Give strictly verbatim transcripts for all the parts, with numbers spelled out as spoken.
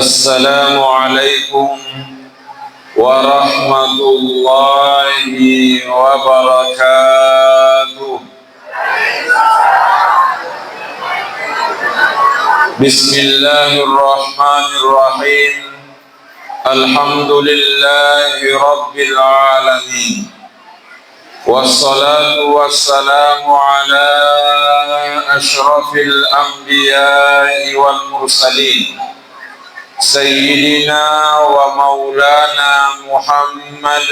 Assalamualaikum warahmatullahi wabarakatuh. Bismillahirrahmanirrahim. Alhamdulillahi rabbil alamin. Wassalatu wassalamu ala asyrafil anbiya'i wal mursalin, sayyidina wa maulana Muhammad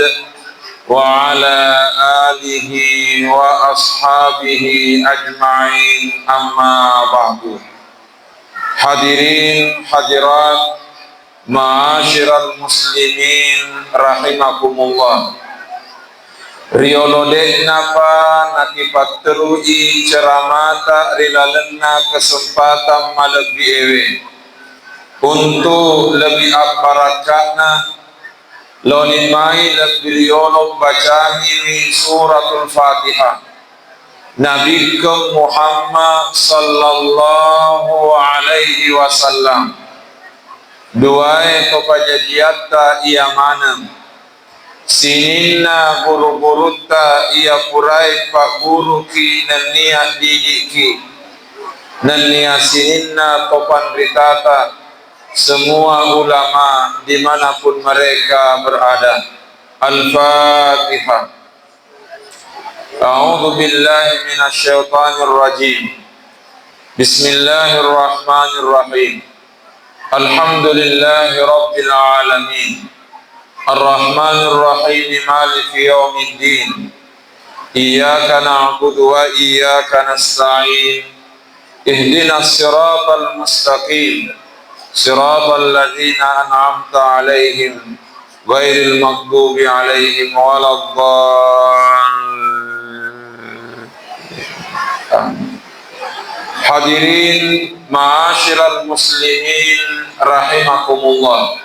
wa ala alihi wa ashabihi ajma'in, amma ba'du. Hadirin hadirat, ma'asyiral muslimin rahimakumullah. Riyolo de'napa nakipatterui ceramata ri lalenna kesempatan malebbi'ewe, untu' lebbi abbarakka'na, loni mai lebbi riyolo bacangiwi Suratul Fatihah. Nabikkeng Muhammad sallallahu alaihi wasallam. Duae to pajajiatta iya maneng. Sininna guru-gurutta iya purae pagguruki nennia didikki. Nennia sininna to panritata, semua ulama dimanapun mereka berada. Al-Fatihah. A'udzu billahi minasy syaithanir rajim. Bismillahirrahmanirrahim. Alhamdulillahi rabbil alamin. Arrahmanir rahim. Maliki yaumiddin. Iyyaka na'budu wa iyyaka nasta'in. Ihdinas siratal mustaqim. Siratal ladzina an'amta 'alaihim ghairil maghdubi 'alaihim waladdallin. Hadirin ma'asyiral muslimin rahimakumullah.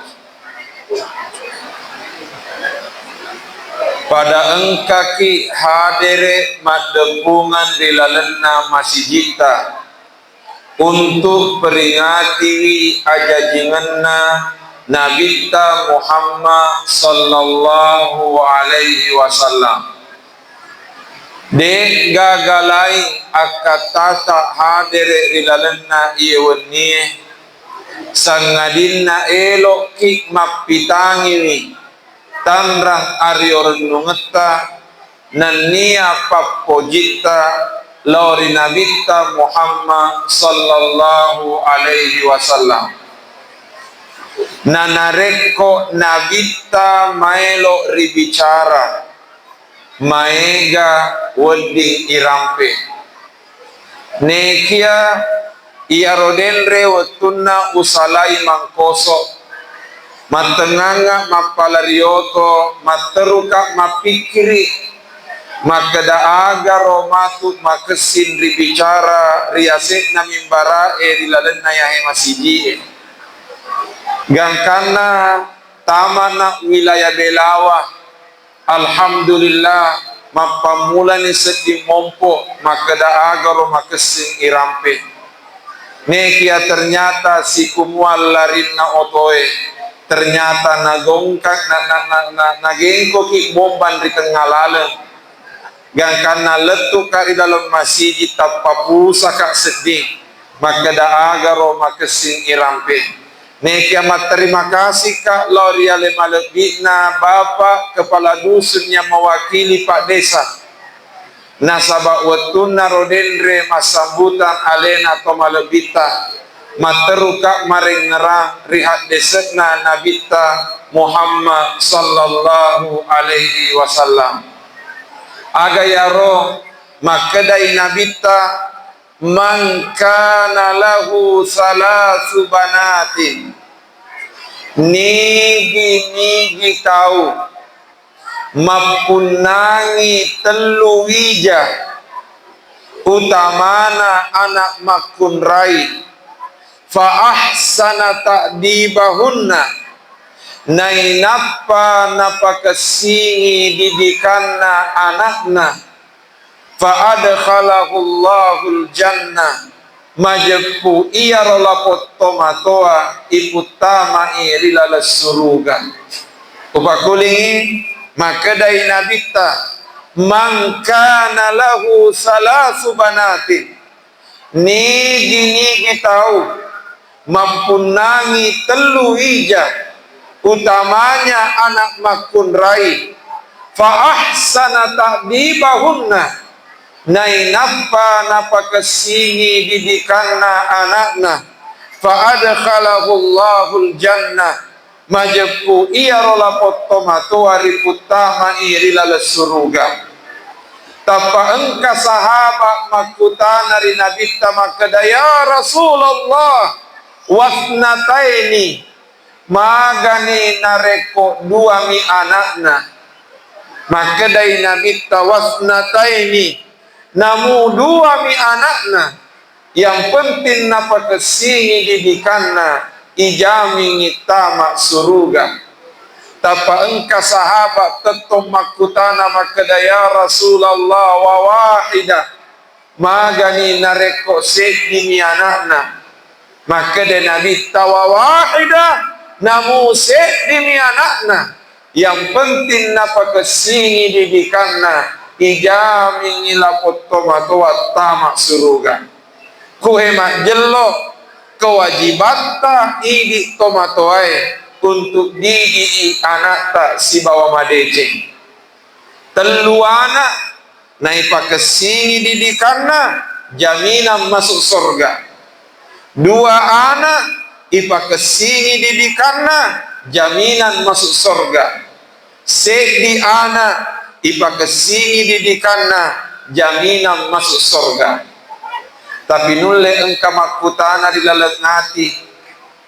Pada engkaki hadere maddeppungeng ri lalenna masijitta untuk peringatiwi ajajingenna Nabitta Muhammad sallallahu alaihi wasallam. De'gaga laing akkattata hadere ri lalenna iye wennie, sangadinna elo'ki mappitangiwi tanrang ario rennungetta nennia pappojitta lao ri Nabitta Muhammad sallallahu alaihi wasallam. Nanarekko Nabitta maelo ribicara, maega wedding irampe. Nekia iyaro denre wettunna usalai mangkoso, mattengngangnga mappala rioto, matteruka mappikkiri, makkeda agaro matu makessing ribicara ri ase'na mimbarae ri lalenna yahe masiji'e. Gangkanna tamana wilayah Belawa, alhamdulillah, mappammulani sedding mompo makkeda agaro makessing irampe. Nekia ternyata sikumuang larinna otoe, ternyata nagongkang, na, na, na, na, nagengkoki bombang ri tengnga laleng. Gangkanna lettuka ri dalam masiji, tappa pusaka sedding, makkeda agaro makessing irampe. Nekia matterima kasihka lao ri ale malebbi'na Bapak Kepala Dusun yang mewakili Pak Desa. Nasaba wettunna ro denre massambutan alena to malebbitta, matteruka marengngerang ri haddese'na Nabitta Muhammad sallallahu alaihi wasallam. Aga yaro makkedai Nabitta, "Man kana lahu salasu banatin," nigi-nigi tau mappunnangi tellu wija, utamana anak makkunrai, fa ahsana ta'dibahunna, nainappa napakessingi didikanna anakna, fa adkhalahul jannah, majeppu iyaro lapong tomatoa iputtama'i ri laleng suruga. Upakkulingngi, makkedai Nabitta, "Man kana lahu salasu banatin," nigi-nigi tau mampunnangi tellu wija, utamanya anak makkunrai, fa ahsana ta'dibahunna, nainappa napakessingi didikanna ana'na, fa adkhalahullahu al-jannah, majeppu iyaro lapong tomatoa riputtama'i ri laleng suruga. Tappa engka sahaba makkutana ri Nabitta makkeda, "Ya Rasulullah, wasnataini, magani narekko duami ana'na?" Makkedai Nabitta, "Wasnataini, namu duami ana'na, yang penting napakessingi didikanna, ijamingi tama suruga." Tappa engka sahaba tettong makkutana makkeda, "Ya Rasulullah, wa wahida, magani narekko seddimi ana'na?" Makkeda Nabitta, "Wa wahida, namu seddimi ana'na, yang penting napakessingi didikanna, ijamingi lapong tomatoa tama suruga." Kuhe majjello, kewajibatta idi tomatoae untuk didi'i ana'ta sibawa madeceng. Tellu ana' naipakessingi didikanna, jaminan masuk sorga. Dua ana' ipakessingi didikanna, jaminan masuk sorga. Seddi ana' ipakessingi didikanna, jaminan masuk sorga. Tapi nulle engka makkutana ri laleng ati,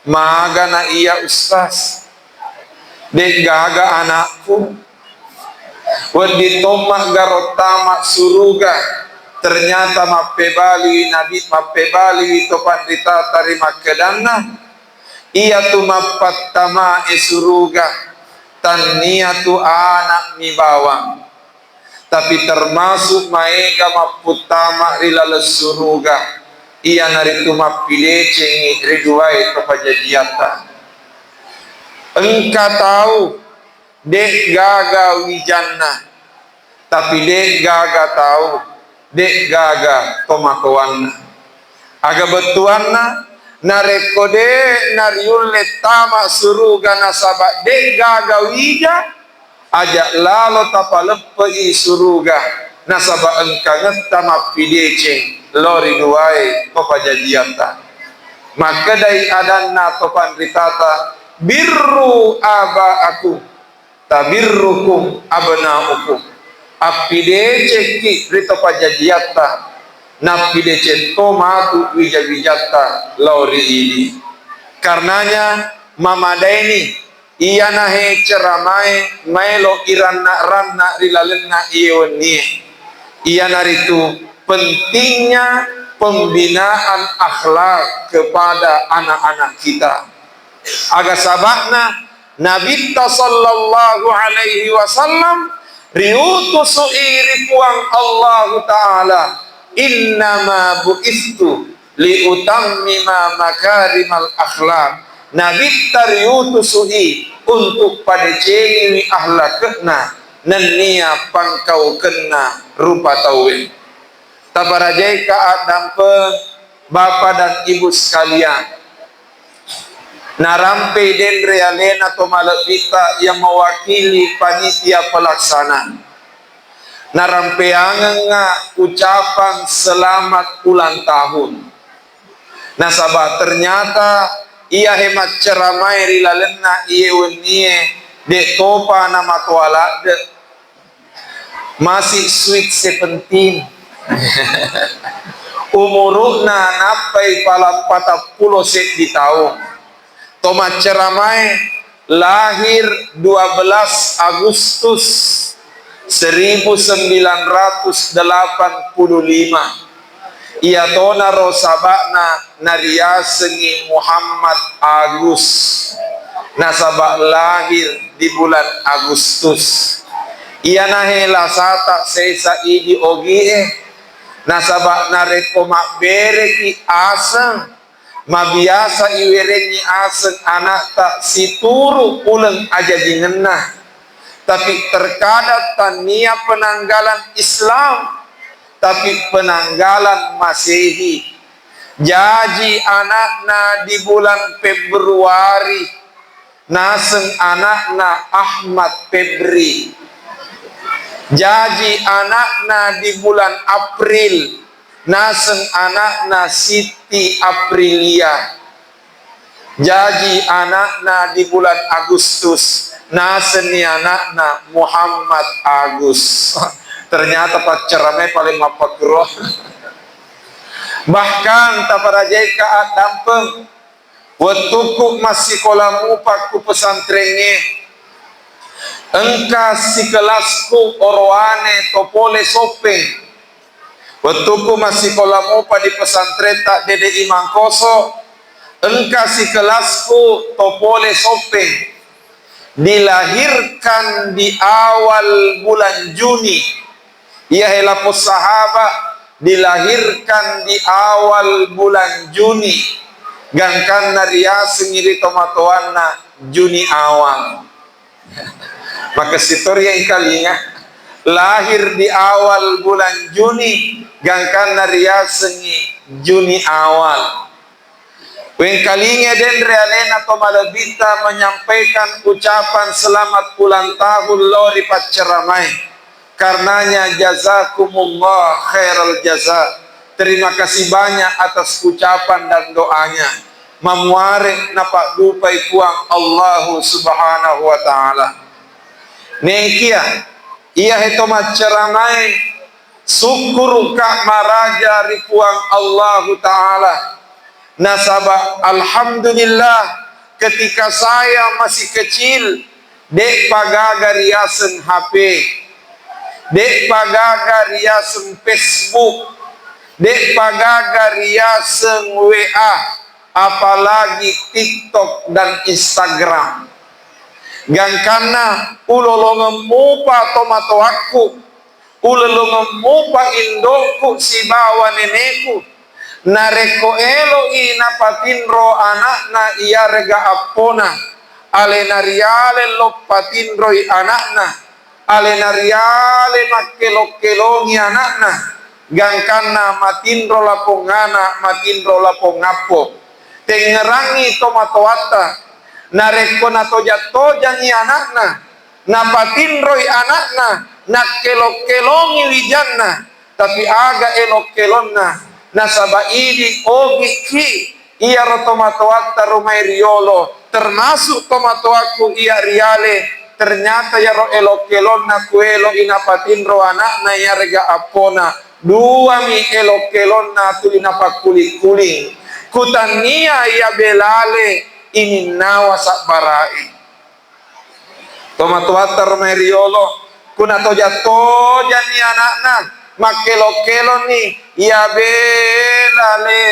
"Magana iya, Ustaz? De'gaga anakku? Wedding tomma garo tama suruga, ternyata mappebaliwi Nabi, mappebaliwi to panritata ri makkedanna, iyatu mappattamae suruga, tanniatu ana'mi bawang." Tapi termasuk maega mapputtama ri laleng suruga, iyanaritu mappidecengi ri duae to pajajiatta. Engka tau de'gaga wijanna, tapi de'gaga tau, de'gaga tomatoanna. Aga bettuanna? Narekko de' nariulle tama suruga nasaba de'gaga wija, aja' lalo tapaleppe'i suruga nasaba engkangetta mappideceng lao ri duae to pajajiatta. Makkedai adanna to panritata, "Birru aba'akum, tabirrukum abna'ukum." Appidecekki ri to pajajiatta, nappideceng to matu wija-wijatta lao ri idi. Karenanya, mamadaini iyanahe ceramae maelo iranna-ranna ri lalenna iye wennie, iyanaritu pentingnya pembinaan akhlak kepada anak-anak kita. Aga saba'na? Nabitta sallallahu alaihi wasallam riutusu'i ri Puang Allahu Ta'ala, "Innama bu'istu liutammima makarimal akhlak." Nabitta riutusu'i untuk padecengiwi akhlakna nennia pangkaukenna rupa tauwe. Taparajaika addampeng, Bapa dan Ibu sekalian. Narampei denre alena to malebbitta yang mewakili panitia pelaksana. Narampeangengnga ucapan selamat ulang tahun. Nasaba ternyata iyahe macceramae ri lalenna iye wennie de' topa namatoa ladde'. Masih sweet seventeen. Umuru'na nappai pala patappulo seddi taung. To macceramae lahir dua belas Agustus seribu sembilan ratus delapan puluh lima. Iyatonaro saba'na nariasengngi Muhammad Agus, nasaba lahir di bulan Agustus. Iyanahe lasata sesa idi ogie, Nasaba narekko mabbereki aseng, mabiasa iwerengngi aseng anakta situru uleng ajajingenna, tapi terkadang tania penanggalan Islam, tapi penanggalan Masehi. Jaji anakna di bulan Februari, naseng anakna Ahmad Febri. Jaji anakna di bulan April, naseng anakna Siti Aprilia. Jaji anakna di bulan Agustus, nasenni anakna Muhammad Agus. Ternyata paccaramai paling mappakkuro. Bahkan taparajaika addampeng. Wettukku massikola mupa ku pesantrengnge, engka sikelasku orowane to pole Soppeng. Wettukku massikola mupa di pesantren Taddede Imangkoso, engka sikelasku to pole Soppeng, dilahirkan di awal bulan Juni. Iyahe lapong sahaba dilahirkan di awal bulan Juni, gangkanna riasengngi ri tomatoanna Juni awal. Makessing to riengkalinga, lahir di awal bulan Juni, gangkanna riasengngi Juni awal. Wengkalinga denre alena to malebbitta menyampaikan ucapan selamat ulang tahun lao ri paccaramae. Karenanya jazakumullah khairal jaza. Terima kasih banyak atas ucapan dan doanya. Mamuare napaddupai Puang Allahu Subhanahu wa Ta'ala. Nekia, iyahe to maccaramae, sukkuruka maraja ri Puang Allahu Ta'ala. Nasaba, alhamdulillah, ketika saya masih kecil, de'pa gaga riaseng H P, de'pa gaga riaseng Facebook, de'pa gaga riaseng W A, apalagi TikTok dan Instagram. Gangkanna ulolongeng mupa tomatoakku, ulolongeng mupa indokku sibawa neneku. Narekko elo'i napatinro ana'na iyarega appona, alena riale lo patinroi ana'na, alena riale makkelo-kelongi ana'na, gangkanna matinro lapong ana', matinro lapong appo. Tengngerangngi tomatoatta, narekko natoja-tojangngi ana'na, napatinroi ana'na, nakkelo-kelongi wijanna, tapi aga elo-kelonna, nasaba idi ogi'ki iyaro tomatoatta rumae riolo, termasuk tomatoakku iya riale, ternyata iyaro elo-kelonna kueloi napatinro ana'na iyarega appona, duami elo-kelonna tuli napakkuli-kuling. Kutannia iya belale ininnawa sabbara'i. Tomatoatta rumae riolo, ku natoja-tojanni ana'na, makkelo-kelonni, iya belale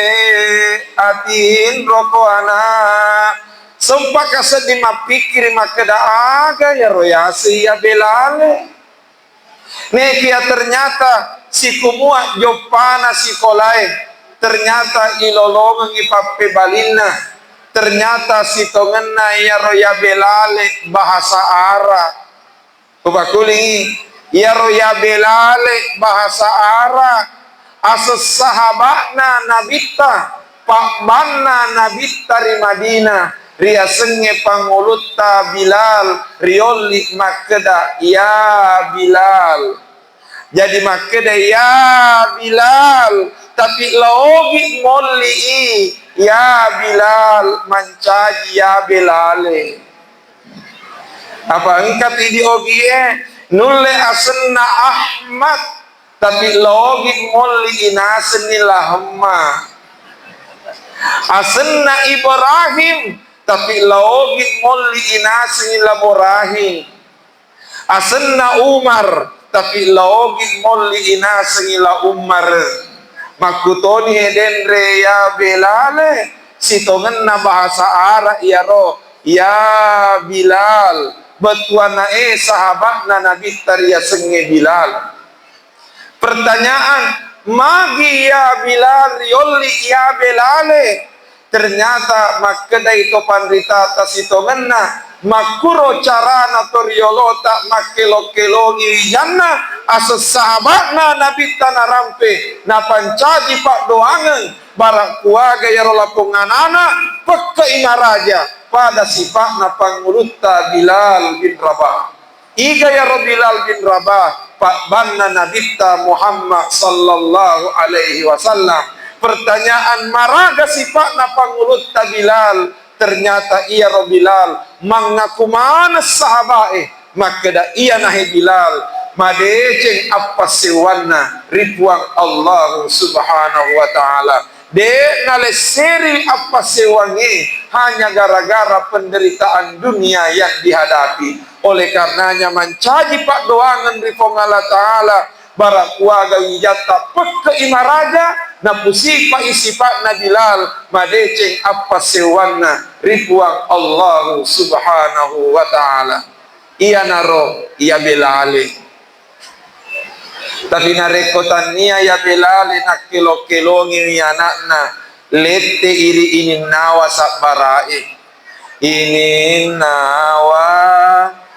atinroko ana'. Sempaka sedding mappikkiri makkeda aga iyaro yaseng iya belale. Nekia ternyata sikumua joppana sikolae, ternyata ilolongengngi pappebalinna, ternyata sitongenna iyaro iya belale bahasa Arab. Upakulingi, iyaro iya belale bahasa Arab, aseng sahaba'na Nabitta, pabbanna Nabitta ri Madinah, riasengnge pangulutta Bilal, riolli makkeda, "Ya Bilal." Jadi makkeda, "Ya Bilal," tapi laogi molli'i, "Ya Bilal, mancaji ya belale." Apa engka tu idi ogie, nulle asenna Ahmad, tapi laogi molli'i nasenni La Hemma. Asenna Ibrahim, tapi laogi molli'i nasenni La Borahim. Asenna Umar, tapi laogi molli'i nasengi La Ummar. Makkutoni he denre ya belale, sitongenna bahasa Arab iyaro, ya Bilal, bettuanna e sahaba'na Nabitta riasengnge Bilal. Pertanyaan, "Magi iya Bilal riolli iya Belale?" Ternyata makkedai to panritata sitongenna, makkuro carana to riolota makkelo-kelongi wijanna, aseng sahaba'na Nabitta narampe, napancaji paddoangeng, bara kuaga iyaro lapong anana pekke'i maraja pada sipa'na pangulutta Bilal bin Rabah. Iga iyaro Bilal bin Rabah, pabbanna Nabitta Muhammad sallallahu alaihi wasallam. Pertanyaan, maraga sipa'na pangulutta Bilal? Ternyata iyaro Bilal mangaku maneng sahaba'e, makkeda, "Iyanahe Bilal, madeceng appassewwanna ri Puang Allahu Subhanahu wa Ta'ala." De' nalesseri appassewwangnge hanya gara-gara penderitaan dunia yang dihadapi. Oleh karenanya, mancaji paddoangeng ri Puang Allah Ta'ala, bara kuaga wijatta pekke'i maraja, napusipa'i sipa'na Bilal, madeceng appassewwanna ri Puang Allahu Subhanahu wa Ta'ala. Iyanaro iya Belale. Tapi narekko tannia iya Belale nakkelo-kelongiwi ana'na, lette'i ri ininnawa sabbara'e. Ininnawa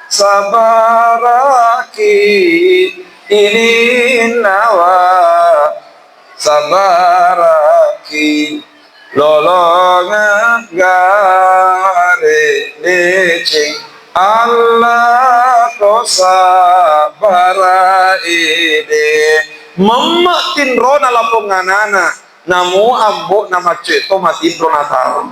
sabbaraki, ininnawa sabbaraki, lolongeng gare deceng, Allah ko sabbara ede. Memme' tinrona lapong anana, namu ambo'na maccoe to matinro nataro.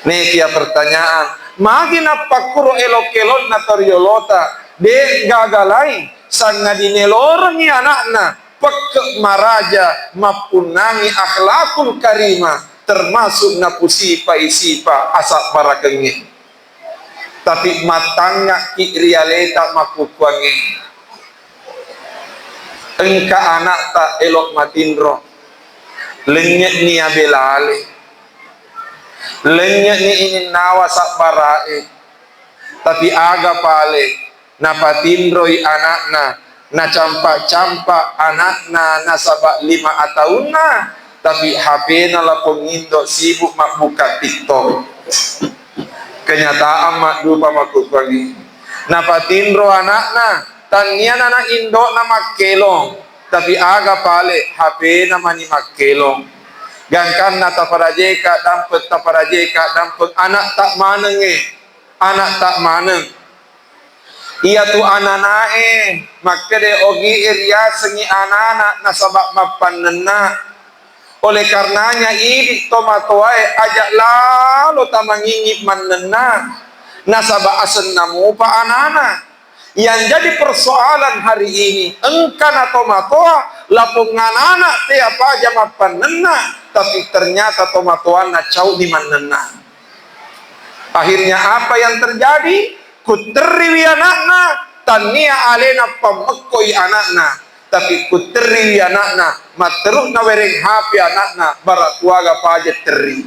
Nekia pertanyaan, magi nappakkuro elo-kelonna to riolota, de' gaga laing, sangadinna elorengngi ana'na, pekke' maraja, mappunnangi akhlakul karimah, termasuk napusipa'i sipa' asabbarakengnge. Tapi mattangnga'ki' ri aleta makkukkuangnge, engka ana'ta elo' matinro, lennye'ni iya Belale, lennye'ni ininnawa sabbara'e, tapi aga pale napatinroi ana'na, nacampa'-campa' ana'na nasaba' lima ataunna, tapi H P-na lapong indo' sibuk mabbuka TikTok. Kenyataan maddupa makkukkuangnge. Napatinro ana'na, tannia nana indo'na makkelong, tapi aga pale H P-na mani makkelong. Gangkanna taparajeka dampeng, taparajeka dampeng, ana'ta manengnge, ana'ta maneng. Iyatu anana'e makkeda ogi'e riasengngi anana nasaba' mappannenna. Oleh karenanya, idi' tomatoae aja' lalo tamangingi mannenna, nasaba' asenna mupa anana. Yang jadi persoalan hari ini, engkana tomatoa lapong anana tea paja mappannenna, tapi ternyata tomatoanna cau'ni mannenna. Akhirnya apa yang terjadi? Kutterriwi ana'na, tannia alena pammekkoi ana'na, tapi kutterriwi ana'na, matteru'na wereng H P ana'na, bara kuaga paja terri.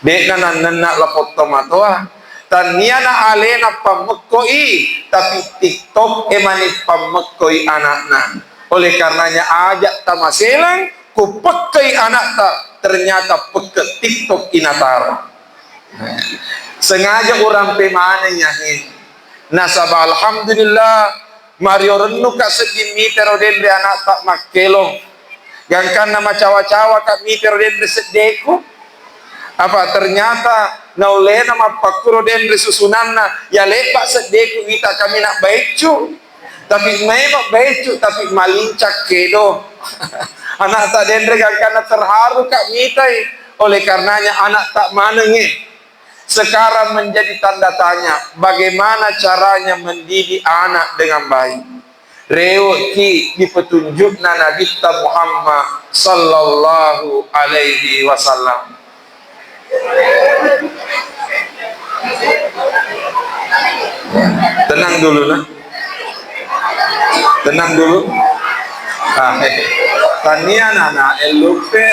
De'na nannenna lapong tomatoa, tanniana alena pammekkoi, tapi TikTok e mani pammekkoi ana'na. Oleh karenanya, aja' tamaselang, ku pekkei ana'ta, ternyata pekke' TikTok inataro. Sengaja urampe maneng yahe. Nasaba alhamdulillah, mario rennuka sedding mitero denre ana'ta makkelong. Gangkanna macawa-cawaka mitero denre seddeku. Apa ternyata naulena mappakkuro denre susunanna, ya lebba seddeku wita kamina baiccu. Tapi memang baiccu, tapi malincak kedo. Ana'ta denre gangkanna terharu ka mitai. Oleh karenanya ana'ta manengnge. Sekarang menjadi tanda tanya, bagaimana caranya mendidik anak dengan baik? Rewe'ki di petunjukna Nabitta Muhammad sallallahu alaihi wasallam. Tenang dulu, nah. Tenang dulu. Ah, eh. Tania nana elupe.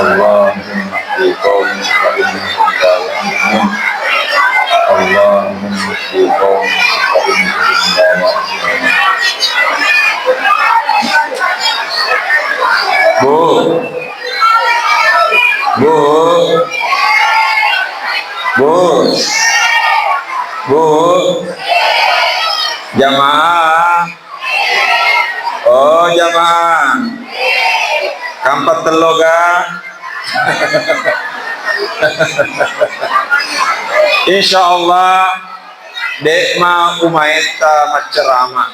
اللهم اهد قومي فإنهم لا يعلمون. اللهم اهد قومي فإنهم لا يعلمون. Bu. Bu. Bu. Bu. Jamaah. Oh, jamaah. Kampat tello ga? Insya Allah, de'ma umaetta macceramah.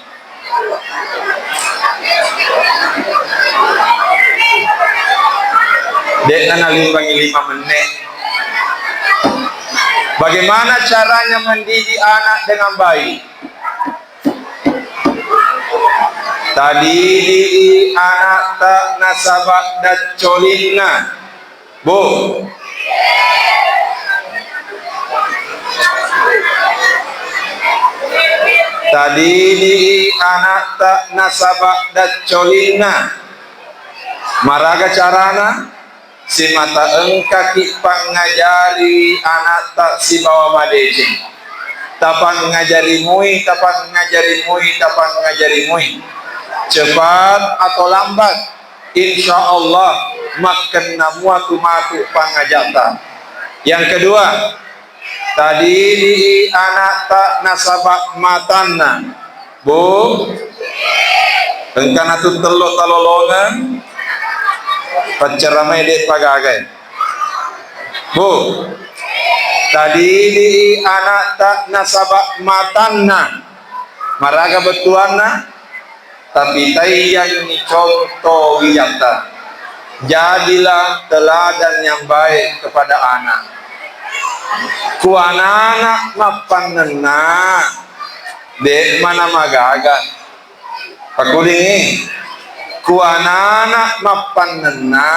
De'na nalimbangi lima menit. Bagaimana caranya mendidik anak dengan baik? Tadidi'i ana'ta nasaba daccolinna. Bu. Tadidi'i ana'ta nasaba daccolinna. Maraga carana? Simata engkaki pangngajari ana'ta sibawa madeceng. Tapangngajari mui, tapangngajari mui, tapangngajari mui. Cepat atau lambat, insya Allah makkenna mua tu matu pangaja'ta. Yang kedua, tadidi'i ana'ta nasaba matanna. Bu, engka natuttello talolongeng, paccaramai de'pa gagai. Bu, tadidi'i ana'ta nasaba matanna. Maraga bettuanna? Tapi taiyangngi conto wijatta. Jadilah teladan yang baik kepada anak. Ku anana mappannenna, de'ma namagaga. Pakkulingi, ku anana mappannenna,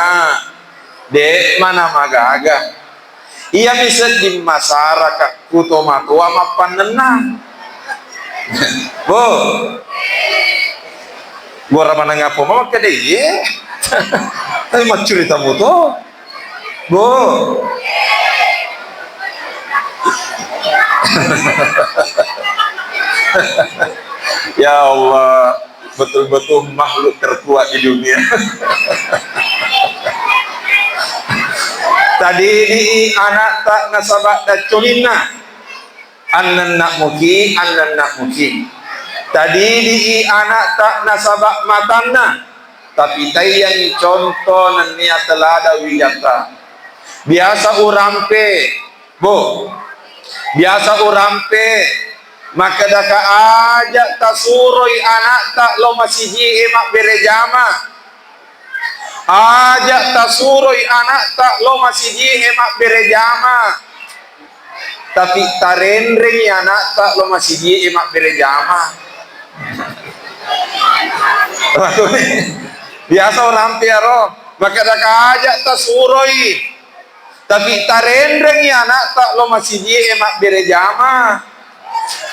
de'ma namagaga. Iyami sedding masyarakat ku tomatoa mappannenna. Bo. Gora maneng apa makkeda iye. Tapi maccurita muto. Bo. Ya Allah. Betul-betul makhluk terkuat di dunia. Tadidi'i ana'ta nasaba daccolinna. Annenna muki, annenna muki. Tadidi'i ana'ta nasaba matanna. Tapi taiyangngi conto nennia telada wijatta. Biasa urampe, Bu, biasa urampe, makkedaka aja tasuroi ana'ta lo masijie mabbere jama. Aja tasuroi ana'ta lo masijie mabbere jama. Tapi tarenrengi ana'ta lo masijie mabbere jama. Biasa urampe aro, makkedaka aja tasuroi. Tapi tarenrengi ana'ta lo masijie mabbere jama.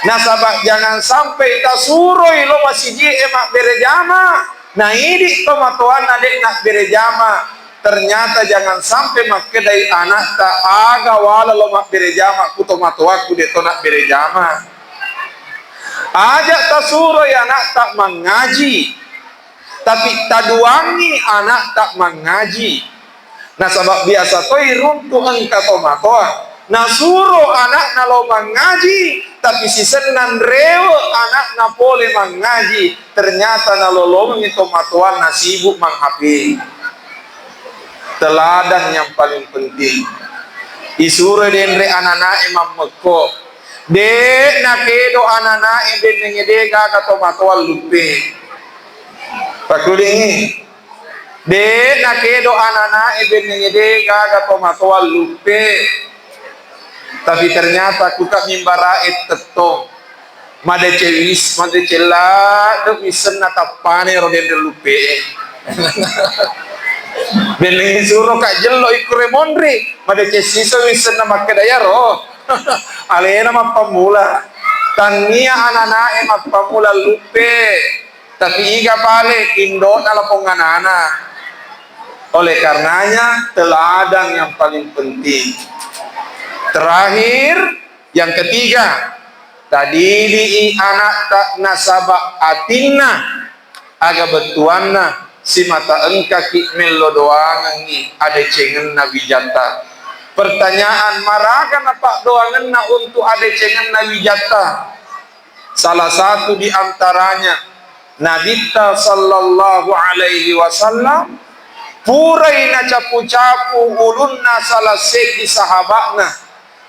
Nasaba jangan sampai tasuroi lo masijie mabbere jama, naidi tomatoanna de nabbere jama. Ternyata jangan sampai makkedai ana'ta aga wala lo mabbere jama ku tomatoakku de to nabbere jama. Aja tasuroi ana'ta mangaji. Tapi taduangngi ana'ta mangaji. Nasaba biasa toi runtu engka tomatoa nasuro ana'na lao mangaji, tapi sisenna nrewe ana'na pole mangaji, ternyata nalolongengngi tomatoanna sibuk mang H P. Teladan yang paling penting. Isuro denre anana'e mammekko. De nakedo anana'e bennenge de gaga tomatoa luppe. Pakkulingi. De nakedo anana'e bennenge de gaga tomatoa luppe. Tapi ternyata kuka mimbara'e tettong. Madeceng wis-, madeceng ladde wissenna tappane ro denre luppe. Bennenge suro ka jello ikkure monri, madeceng siso wissenna makkeda yaro. Alena mappammula. Tannia anana'e mappammula luppe. Tapi iga pale indo'na lapong anana. Oleh karenanya, teladan yang paling penting. Terakhir, yang ketiga, tadidii anakta nasaba atinna, aga bettuanna simata engkaki mello doangengngi adecengenna wijatta. Pertanyaan, maraga napaddoangenna untuk adecengenna wijatta? Salah satu di antaranya, Nabitta sallallahu alaihi wasallam purai nacapu-capu ulunna salah seddi sahaba'na,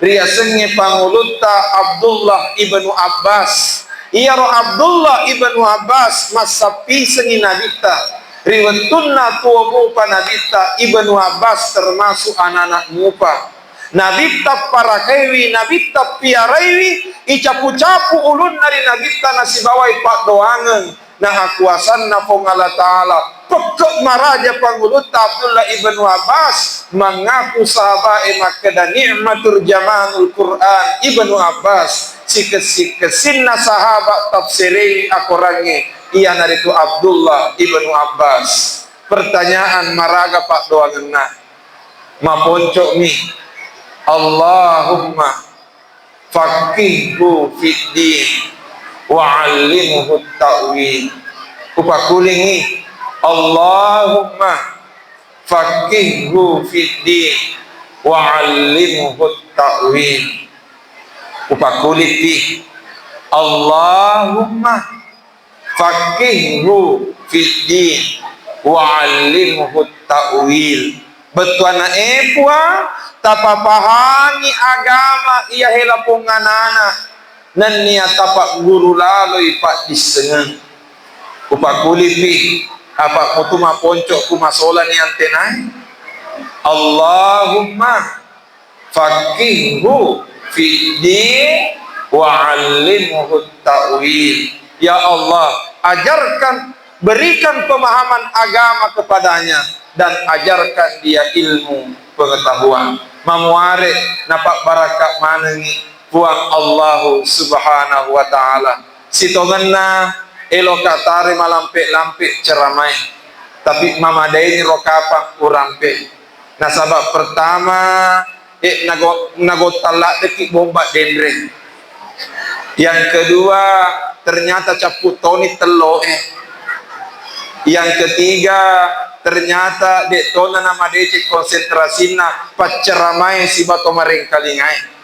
riasengnge pangulutta Abdullah ibnu Abbas. Iyaro Abdullah ibnu Abbas massappisengngi Nabitta. Ri wettunna tuo mupa Nabitta, Ibnu Abbas termasuk anak-anak mupa. Nabitta parakaiwi, Nabitta piaraiwi, icapu-capu ulunna ri Nabitta nasibawai paddoangeng. Na akuasanna Puang Allah Ta'ala, pekke maraja pangulutta Abdullah ibnu Abbas, mangaku sahabae makkeda ni'matur jamanul Quran Ibnu Abbas, sikessi-kessinna sahabat tafsirengngi akorangnge, iyanaritu Abdullah ibnu Abbas. Pertanyaan, maraga paddoangenna? Maponco'mi, Allahumma faqihhu fid din wa 'allimhu ta'wil. Upakkulingngi, Allahumma faqihhu fid din wa 'allimhu ta'wil. Upakkulipi, Allahumma faqihhu fid din wa 'allimhu ta'wil. Bettuanna, e Puang, tapapahangi agama iya hela ponganana, nennia tapagguru laloi paddissengeng. Upakkulipi, apa mutu maponco ku masolani antenai? Allahumma faqihhu fid din wa 'allimhu ta'wil. Ya Allah, ajarkan, berikan pemahaman agama kepadanya, dan ajarkan dia ilmu pengetahuan. Mamuare napabbarakka manengngi Puang Allahu Subhanahu wa Ta'ala. Sitongenna eloka tare malampe-lampe ceramae, tapi mamadaini ro kapang urampe. Nasaba pertama, eh, nago-, nagottang laddeki bomba denre. Yang kedua, ternyata cappu toni tello e. Yang ketiga, ternyata de tona namadeceng konsentrasinna pacceramae sibawa to marengkalingae.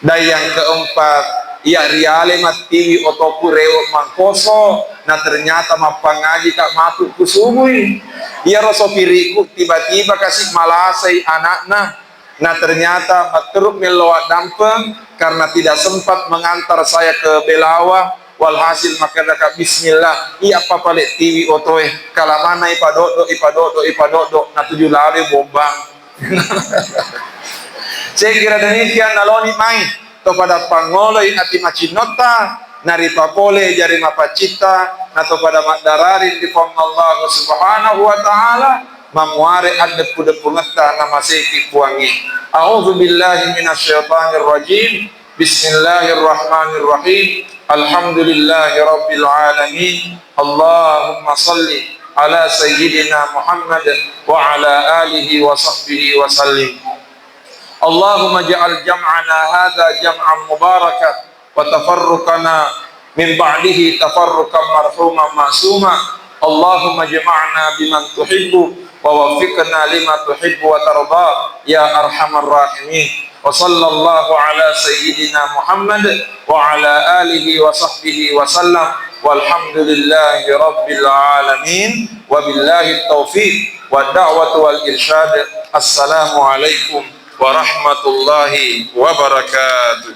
Dan yang keempat, iya riale mattiwi otoku rewe mangkoso, na ternyata mappangaji ka matu kusubui. Iyaro sopiriku tiba-tiba kasi malasai anakna, na ternyata matteruk mello addampeng karena tidak sempat mengantar saya ke Belawa. Walhasil makkedaka bismillah, iya papale tiwi otoe, kalamanna ipadoddo, ipadoddo, ipadoddo, natuju lalo bombang. Saya kira demikian, naloni mai to pada pangoloi ati macinnotta, naripapole jari mapaccitta, na to pada maddarari ri Puang Allah Subhanahu wa Ta'ala, mamuare addeppu-deppungetta namaseki Puangnge. A'udzu billahi minasyaitonir rajim. Bismillahirrahmanirrahim. Alhamdulillahi rabbil alamin. Allahumma salli ala sayyidina Muhammad wa ala alihi wa sahbihi wa sallim. Allahumma ja'al jam'ana hadha jam'an mubaraka wa tafarruqana min ba'dihi tafarruqan marhuman ma'suma. Allahumma jama'na biman tuhibbu wa waffiqna lima tuhibbu wa tarda, ya arhamar rahimin. Wa sallallahu ala sayyidina Muhammad wa ala alihi wa sahbihi wa sallam. Walhamdulillahi rabbil alamin. Wabillahi taufiq wa da'watu wal irsyad. Assalamualaikum warahmatullahi wabarakatuh.